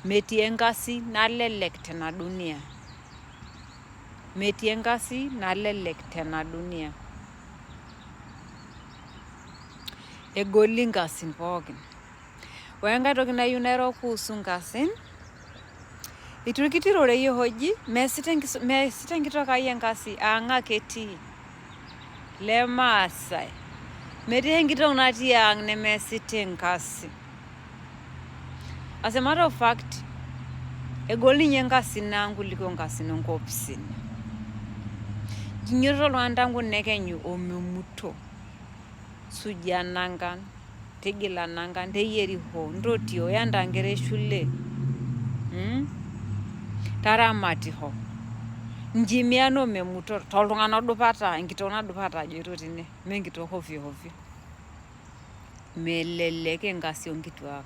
Metii enkasi nalelek tena dunia. Metii enkasi nalelek tena dunia. Egoli nkasin pookin. Ore enkae toki nayieu nairo kuhusu nkasin, itu iroreyie hoji meesita meesita enkitok ai enkasi ang ake etii. Lemaasai. Metii enkitok natii ang nemeesita enkasi. As a matter of fact, egol ninye nkasin ang kuliko nkasin onkopisini. Kinyototo iltung'anak tangu nekenyu omemuto. Suja nankan, tigila nankan, teyieriho, ntotio, yanta nkera e shule, Taramatiho. Nchimiano omemuto tooltung'anak odupa taa, enkitok nadupa taa ajoito tine, mee enkitok hovyo hovyo. Melelek enkasi onkituak.